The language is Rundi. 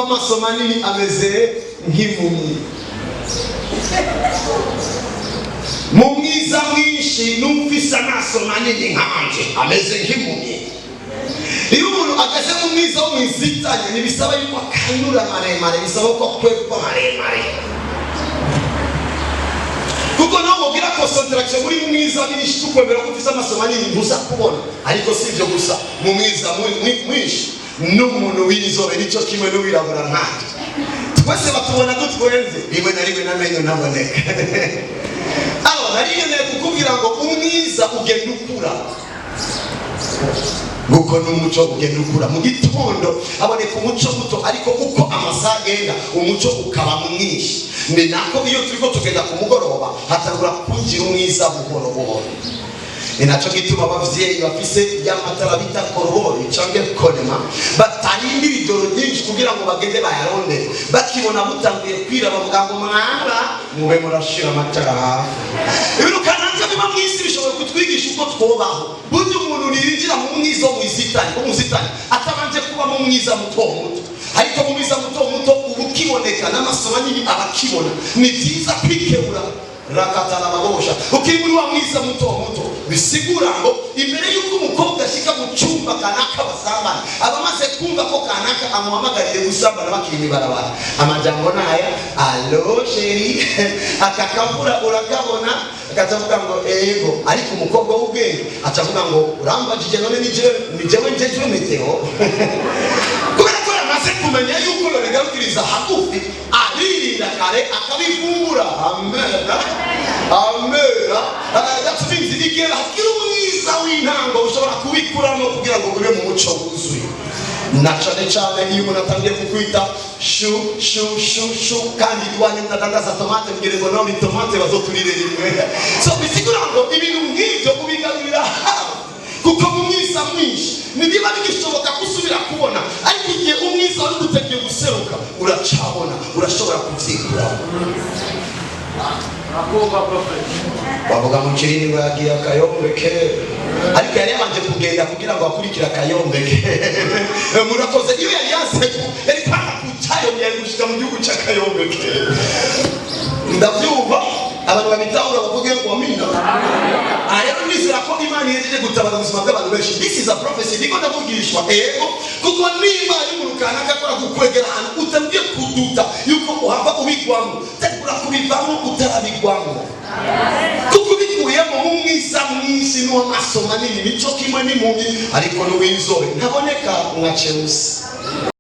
W'amaso manini ameze nk'impumyi. Mu mwiza mwinshi n'ufise amaso manini nkanje ameze nk'impumyi. Iyo umuntu ageze mu mwiza wo mwizitanye, ntibisaba yuko akanura maremare, bisaba ko akwegwa maremare, kuko nawe wogira concentration muri mwiza mwinshi, tukwemera ko ufise amaso manini, ntuza kubona. Ariko si ibyo gusa, mu mwiza mwinshi n'umuntu w'inzobe nicyo kimwe n'uwirabura nkatwe, twese batubona dutwenze, rimwe na rimwe n'amenyo ntaboneka. Aho nari nkeneye kukubwira ngo umwiza ugenda ukura, nguko n'umuco ugenda ukura. Mu gitondo haboneka umuco muto, ariko uko amasaha agenda umuco ukaba mwinshi. Ni nako iyo turiko tugenda ku mugoroba hatangura kwinjira umwiza buhoro buhoro. Ni nacyo gituma abavyeyi bafise y'amatara bita korobori canke konema batarindira ijoro ryinshi kugira ngo bagende bayarondere. Bakibona butanguye kwira, bavuga ngo mwaba mube murashira amatara hafi. Ibintu kanaka biba mw'isi bishobora kutwigisha uko twobaho. Burya umuntu ntiyinjira mu mwiza wo mw'izitani wo muzitani atabanje kuba mu mwiza muto muto, ariko mu mwiza muto muto uba ukiboneka n'amaso manini aba akibona. Ni byiza kwikebura rakatana mabosha ukiri muri wa mwiza muto muto. Bisigura ngo imbere y'uko umukobwa ashika mu cyumba kanaka basambana, aba amaze kumva ko kanaka amuhamagariye gusambana bakiri mw'ibarabara. Amajambo naya: "Allô chéri, aka kavura urakabona?" Akaca avuga ngo "Ego." Ariko umukobwa w'ubwenge aca avuga ngo "Urambajije none ni jewe njejwe météo?" Kubera ko yamaze kumenya yuko yobigarukiriza hagufi, aririnda kare akabivumbura. Amena, amena. That means igihe hakiri umwiza w'intango ushobora kubikuramo kugira ngo ube mu muco wuzuye, na cane cane iyo umuntu atangiye kukwita chou chou chou chou, kandi iwanyu mnadandaza tomate, mbwire ngo none tomate bazoturire rimwe. So bisigura ngo ibintu nk'ivyo ubigarurira hafi, kuko mu mwiza mwinshi ntibiba bigishoboka gusubira kubona, ariko igihe umwiza wari gutegiye guseruka uracabona, urashobora kuvyikuraho. Nakumva, prophet. Bavuga mu kirindi ngo yagiye akayombeke, ariko yari yabanje kugenda kugira ngo akurikire akayombeke. Murakoze. Iyo yari yanse yari kwanga kucayo, yari gushika mu gihugu c'akayombeke. Ndavyumva, abantu babitahura bavuge ngo amina. Aha rero nizera ko Imana ihejeje gutabara ubuzima bw'abantu benshi. This is a prophecy ndiko ndavugishwa, ego, kuko niba ari umuntu kanaka akora kukwegera ahantu utabwiye kuduta yuko uhava ubigwamo, tegura kubivamo utarabigwamo, kuko ubikuyemo mu mwiza mwinshi n'uw'amaso manini nico kimwe n'impumyi, ariko n'uw'inzobe ntaboneka nka Chelsea.